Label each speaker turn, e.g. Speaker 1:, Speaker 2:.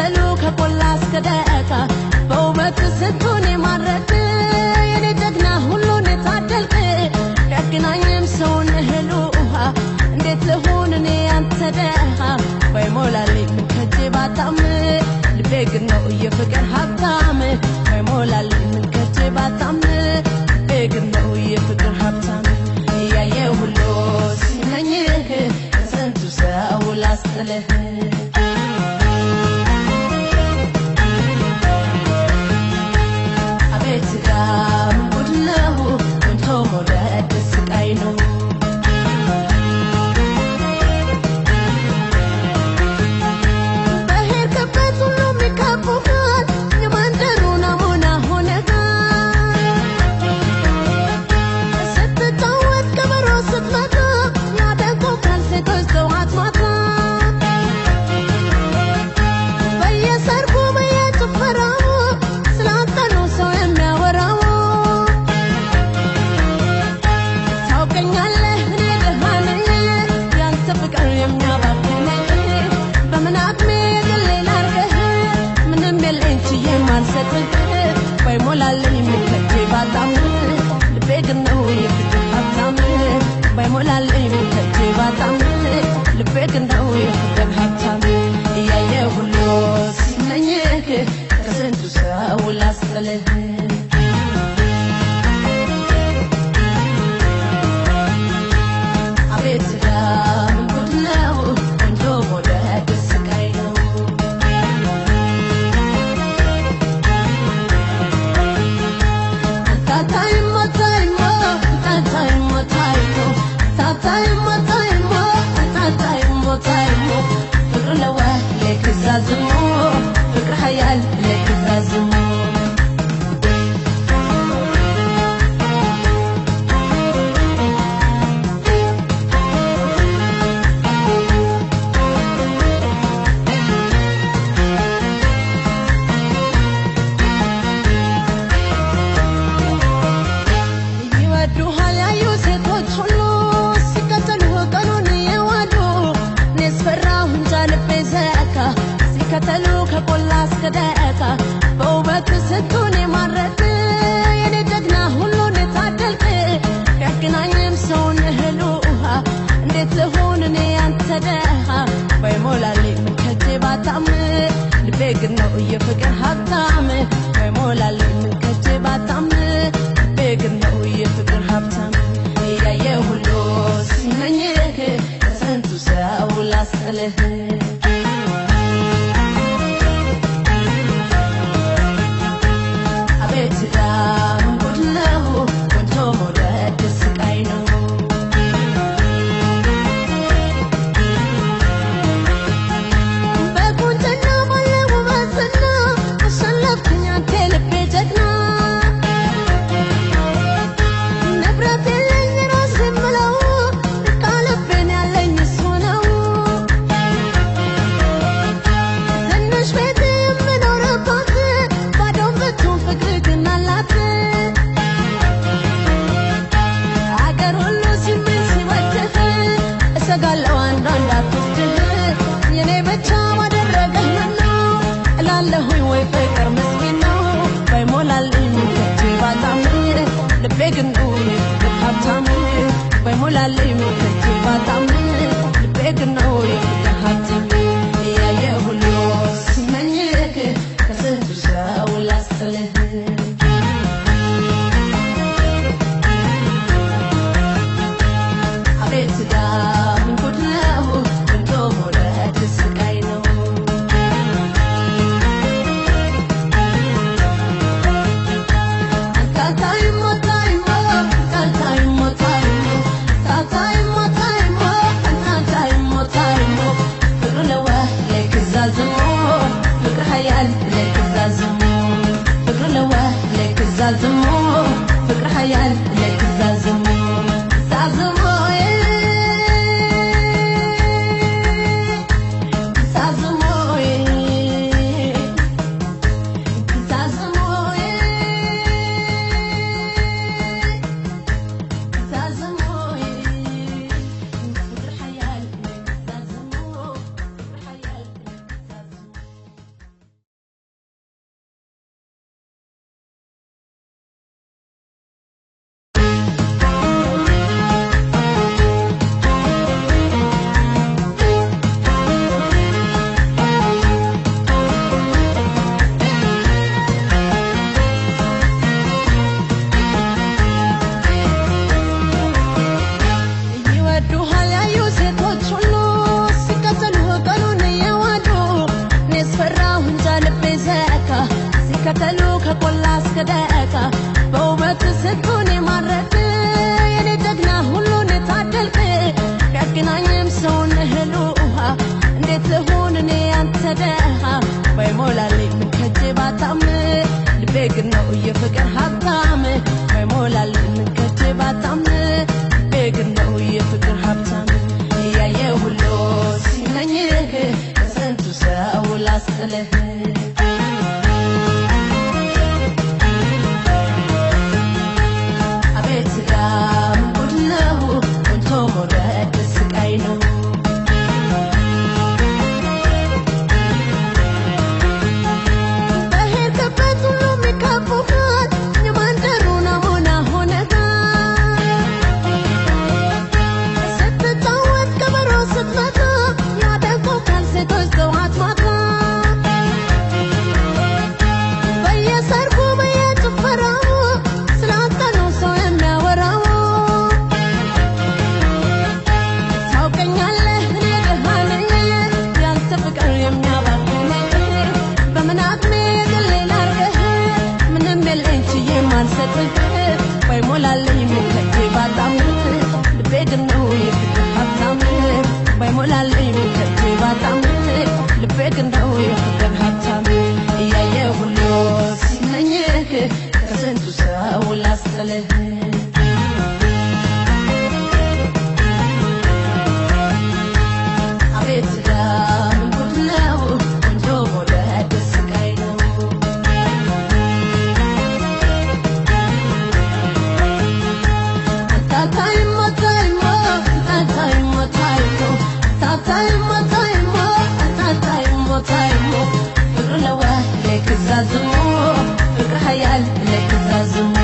Speaker 1: ሲከተሉ ከቆላ እስከ ደጋ በውበት ስንቱን የማረክ የኔ ጀግና ሁሉን የታደልክ ቢያገናኝም ሰውን እህል ውሃ እንዴት ልሁን እኔ ያንተ ደሃ ባይሞላልኝ ምን ከጄ ባጣም ልቤ ግን ነው የፍቅር ሀብታም ባይሞላልኝ ምን ከጄ ባጣም ልቤ ግን ነው የፍቅር ሀብታም እያየ ሁሉ ሲመኝህ ከስንቱ ሰው ላስጥልህ አቤት ጋር ጉድ ነው ቆንጆ መውደድ ስቃይ ነው በሄድክበት ሁሉም ይከቡሃል የመንደሩ ናሙና ሆነሃል ስትጫወት ከበሮ ስትመታ ያደንቁሃል ሴቶች ጠዋት ማታ በየሰርጉ በየጭፈራው ስላንተ ነው ሰው የሚያወራው ታውቀኛለህ እኔ ደሃ ነኝ ያንተ ፍቅር የሚያባክነኝ በምን አቅሜ የግሌ ላድርግህ ምንም የለኝ ችዬ የማልሰጥህ ባይሞላልኝ ምን ከጄ ባጣም ልቤ ግን ነው የፍቅር ሀብታም ባይሞላልኝ ምን ከጄ ባጣም ልቤ ግን ነው የፍቅር ሀብታም እያየ ሁሉ ሲመኝህ ከስንቱ ሰው ላስጥልህ አቤት ምን ጉድ ነው ቆንጆ መውደድ ስቃይ ነው ታታይሞ ታይሞ ታታይሞ ታይሞ ታታይሞ ታይሞ ታታይሞ ታይሞ ፍቅር ለዋ ለክዛዝሞ ፍቅር ሀያል ለክዛዝሞ ይወዱሃል ያዩ ሴቶች ሁሉ ሲከተሉ ቀኑን የዋሉ እኔስ ፈራሁ እንጃ ልቤ ዘካ ሲከተሉ ከቆላ እስከ ደጋ በውበት ስንቱን የማረክ የኔ ጀግና ሁሉን የታደልክ ቢያገናኝም ሰውን እህል ውሃ እንዴት ልሁን እኔ ያንተ ደሃ ባይሞላልኝ ምን ከጄ ባጣም ልቤ ግን ነው የፍቅር ሀብታም ባይሞላልኝ ምን ከጄ ባጣም ልቤ ግን ነው የፍቅር ሀብታም እያየ ሁሉ ሲመኝህ ከስንቱ ሰው ላስጥልህ አቤት ምን ጉድ ነው ቆንጆ መውደድ ስቃይ ነው በቁንጅና ባለ ውበትና አሸነፍከኝ አንተ ላስጥልህ። አቤት ዳም ጉድ ነው፣ ቆንጆ መውደድ ስቃይ ነው። በሄድክበት ሁሉ የሚከቡሃል፣ የመንደሩ ናሙና ሆነሃል። ስትጫወት ከበሮ ስትመታ ያደንቁሃል ሴቶች ጠዋት ማታ። በየሰርጉ በየጭፈራው ስላንተ ነው ሰው የሚያወራው። ታውቀኛለህ እኔ ደሃ ነኝ፣ ያንተ ፍቅር የሚያባክነኝ። በምን አቅሜ የግሌ ላድርግህ? ምንም የለኝ ችዬ ማልሰጥህ። ባይሞላልኝ ከእጄ ባጣም ልቤ ግን ነው የፍቅር ሀብታም። ባይሞላልኝ ከእጄ ባጣም ልቤ ግን ነው የፍቅር ሀብታም። እያየ ሁሉ ሲመኝህ ከስንቱ ሰው ላስጥልህ። አቤት ዳም ጉድ ነው፣ ቆንጆ መውደድ ስቃይ ነው። ታታይሞ ታይሞ ታታይሞ ታይሞ ታታይሞ ታይሞ ታታይሞ ታይሞ ፍቅር ለዋ ለክዛዝሞ ፍቅር ሀያል ለክዛዝሞ።